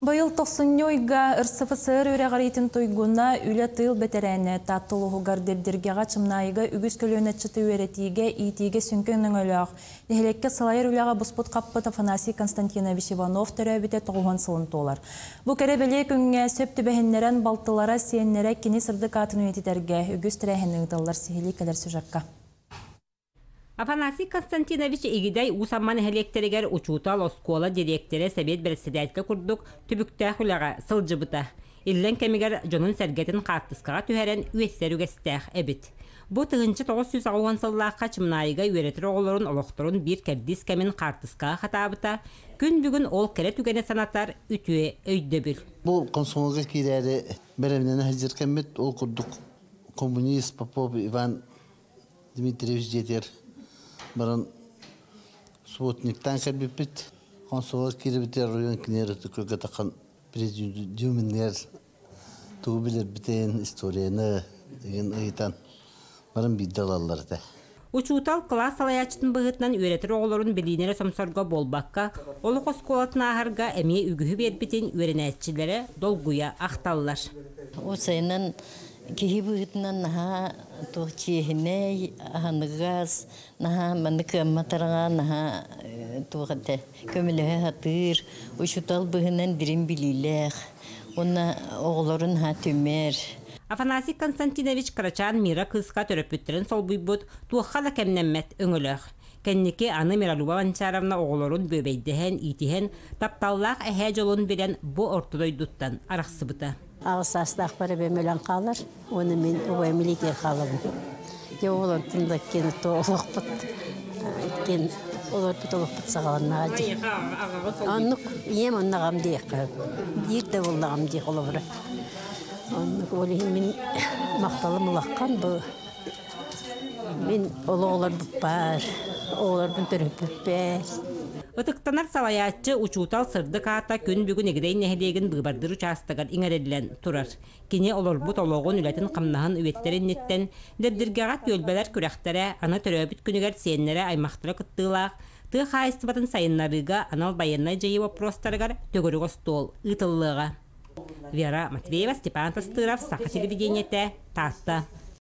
Быйыл тохсунньу ыйга РСФСР үөрэҕириитин туйгуна, үлэ тыыл бэтэрээнэ Таатта улууһугар Дэбдиргэҕэ Чымнаайыга үгүс көлүөнэ ыччаты үөрэтиигэ, иитиигэ сүҥкэн өҥөлөөх, нэһилиэккэ салайар үлэҕэ буспут-хаппыт Афанасий Константинович Иванов төрөөбүтэ тоҕуһуон сылын туолар. Бу кэрэ-бэлиэ күҥҥэ сөп түбэһиннэрэн балтылара, сиэннэрэ кини сырдык аатын үйэтитэргэ үгүс тэрээһини ыыталлар сиһилии кэлэр сюжекка. Афанасий Константинович Игидэй Уус Амма нэһилиэктэригэр учуутал, оскуола дириэктэрэ, сэбиэт бэрэссэдээтэлэ курдук түбүктээх үлэҕэ сылдьыбыта. Иллэҥ кэмигэр дьонун-сэргэтин хаартыскаҕа түһэрэн үөссэр үгэстээх эбит. Бу 1980 сыллаахха Чымнаайыга үөрэтэр оҕолорун олохторун биир кэрдиис кэмин хаартыскаҕа хатаабыта, күн бүгүн ол кэрэ түгэни санатар үтүө өйдөбүл. Бу комсомолга киирээри бэлэмнэнэ сылдьар кэммит, ол курдук коммунист Попов Иван Дмитриевич дьиэтигэр баран субботниктаан кэлбиппит. Консулар киирбитигэр оройуон кинилэр өттүккэ тахан президиуминнэр тугу билэрбитин, историяны игин ыйытан баран биирдэ ылаллар этэ. Учуутал кылаас салайааччытын быһыытынан үөрэтэр оҕолорун билиинэрэ сомсорго буолбакка, олох оскуолатын ааһарга эмиэ үгүһү биэрбитин үөрэнээччилэрэ долгуйа ахталлар. Уопсайынан киһи быһыытынан наһаа туох чиэһинэй, аһыныгас, наһаа маннык кыаммат араҥа наһаа туох этэ көмөлөһө сатыыр, учуутал быһыынан дириҥ билиилээх уонна оҕолорун наһаа түмэр. Афанасий Константинович кырачаан Мира кыыска төрөппүттэрин солбуйбут туохха да кэмнэммэт өҥөлөөх. Кэнники аны Миралюба Манчаровна оҕолорун бүөбэйдэһэн, иитиһэн, тапталлаах эһээ дьолун билэн бу орто дойдуттан арахсыбыта. Аҕыс саастаахпар эбэм өлөн хаалар, уонна мин убайым илиитигэр хаалабын. Дьэ ол онтун да иккиэн то олохпут иккиэн олорбут олохпут саҕаланнаҕа дии. Оннук ийэм онно аҕам диэххэ биир да буоллаҕым дии холобура. Оннук ол иһин мин махталым улахан бу мин олох олорбуппар, оҕолорбун төрөппүппэр. Ытыктанар салайааччы, учуутал сырдык аата күн бүгүн Игидэй нэһилиэгин быыбардыыр учаастагар иҥэриллэн турар. Кини олорбут олоҕун, үлэтин-хамнаһын үйэтитэр инниттэн Дэбдиргэҕэ түөлбэлэр күрэхтэрэ, аны төрөөбүт күнүгэр сиэннэрэ, аймахтара кыттыылаах тыа хаһаайыстыбатын сайыннарыыга анал байыаннай дьайыы боппуруостарыгар төгүрүк остуол ыытыллыаҕа. Вера Матвеева, Степан Тастыров, Саха телевидениетэ, Таатта.